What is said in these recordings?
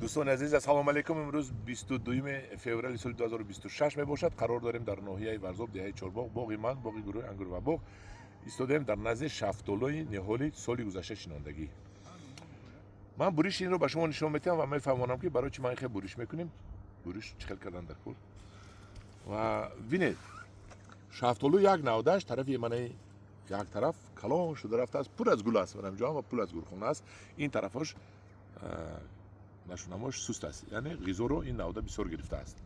Дӯстони азиз, ассалому алайкум. Имрӯз 22 феврали соли 2026 мебошад. Қарор дорем дар ноҳияи Варзоб, деҳаи Чорбоғ, боғи ман, боғи гурӯҳи ангур ва боғ. Истодаем дар назди шафтолои ниҳоли соли гузашта шинондагӣ. Ман буриши инро ба шумо нишон метиҳам ва мефаҳмонам, ки барои чӣ ман хел буриш мекунем, буриш чӣ хел кардан дар кор. Ва бинед, шафтолу як навдааш тарафи манаи як тараф калон шуда рафтааст, пур аз гул аст, манамҷо ва пур аз гулхона аст. Ин тарафош нашунамош суст аст, яъне ғизоро ин навда бисёр гирифтааст.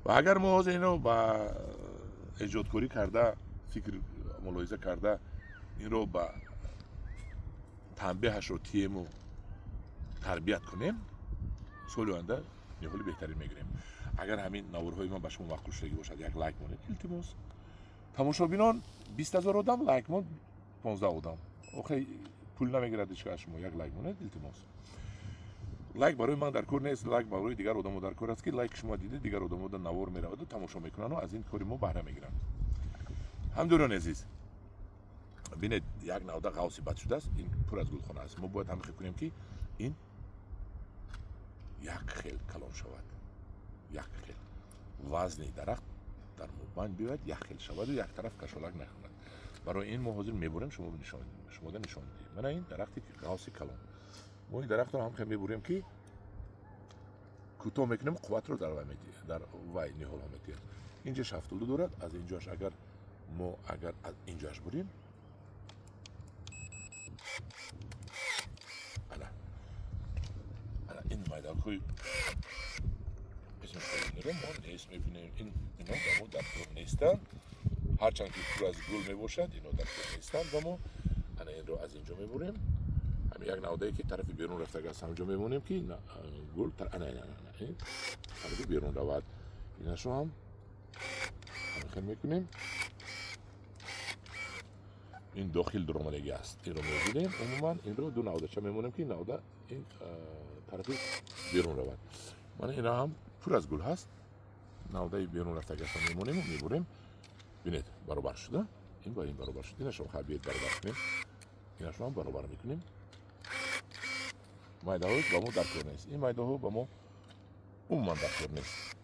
Ва агар мо ҳозир инро ба эҷодкорӣ карда, фикр мулоҳиза карда, инро ба танбеҳашро тиему тарбият кунем, соли оянда ниҳоли беҳтарин мегирем. Агар ҳамин наворҳои ман ба шумо маъқул шудагӣ бошад, як лайк монед, илтимос. Тамошобинон 20 000 одам, лайк мон 15 одам. Охе, пул намегирад ҳеч аз шумо, як лайк монед, илтимос. Лайк барои ман дар кор нест, лайк барои дигар одамо дар кор аст, ки лайки шумо дида, дигар одамо да навор мераваду тамошо мекунану аз ин кори мо баҳра мегиранд. Ҳамдӯрони азиз, бинед, як навда ғавси бад шудааст, ин пур аз гулхона аст. Мо бояд ҳамин кунем, ки ин як хел калон шавад, як хел вазни дарахт дар мобайн биёяд, як хел шаваду як тараф кашолак накунад. Барои ин мо ҳозир мебурем, шумода нишон медиҳем. Мана ин дарахти ғавси калон, мо ин дарахтро ҳам хел мебурем, ки кӯтоҳ мекунем, қувватро дар вай ниҳолҳо медиҳем. Инҷа шафтолу дорад, аз инҷоаш агар мо агар аз инҷоаш бурем, ана ана ин майдонҳои қисми поёниро мо нест мебинем. Ино ба мо дар кор нестанд, ҳарчанд ки пур аз гул мебошад, ино дар кор нестанд ба мо. Ана инро аз инҷо мебурем, ҳамин як навдае, ки тарафи берун рафтага аст, ҳамҷо мемонем, ки гул ана ин тарафи берун равад. Инашро ҳам ҳамин мекунем. Ин дохил дуромадагӣ аст, инро мебинем. Умуман инро ду навдача мемонем, ки навда ин тарафи берун равад. Мана ина ҳам пур аз гул ҳаст, навдаи берун рафтагашро мемонему мебурем. Бинед, баробар шуда, ин ба ин баробар шуд. Инашро биед баробар кунем, инашро ҳам баробар мекунем. Майдаҳо ба мо дар кор нест, ин майдаҳо ба мо умуман дар кор нест.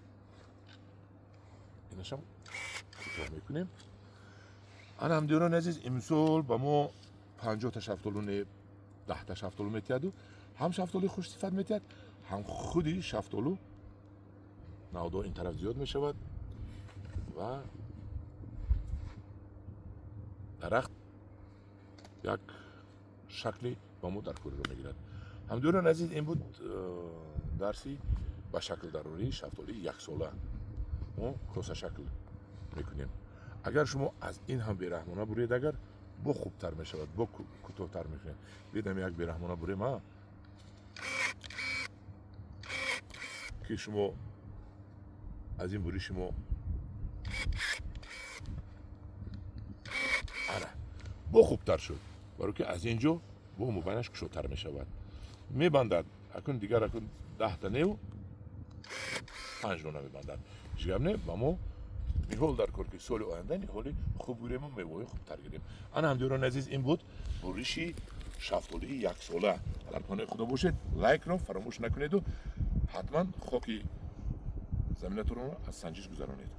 Инашам кӯтоҳ мекунем. Ана, ҳамдиёрони азиз, имсол ба мо 50-та шафтолу не, 10-та шафтолу метиҳаду ҳам шафтолуи хушсифат метиҳад, ҳам худи шафтолу навдо ин тараф зиёд мешавад ва дарахт як шакли ба мо даркориро мегирад. Ҳамдиёрони азиз, ин буд дарси ба шакл дарории шафтолии яксола. Мо косашакл мекунем. Агар шумо аз ин ҳам бераҳмона буред, агар бо хубтар мешавад, бо кӯтоҳтар мекунем. Бидам як бераҳмона бурем, а ки шумо аз ин буриши мо ана бо хубтар шуд, баро ки аз ин ҷо бо мобайнаш кушодтар мешавад, мебандад. Акун дигар акун 10-та неву 5 дона мебандад. Ҳеҷ гап не, ба мо ниҳол дар кор, ки соли оянда ниҳоли хуб гирему мевои хубтар гирем. Ана, ҳамдиёрони азиз, ин буд буриши шафтолии яксола. Дар паноҳи Худо бошед, лайкро фаромӯш накунеду ҳатман хоки заминатонро аз санҷиш гузаронед.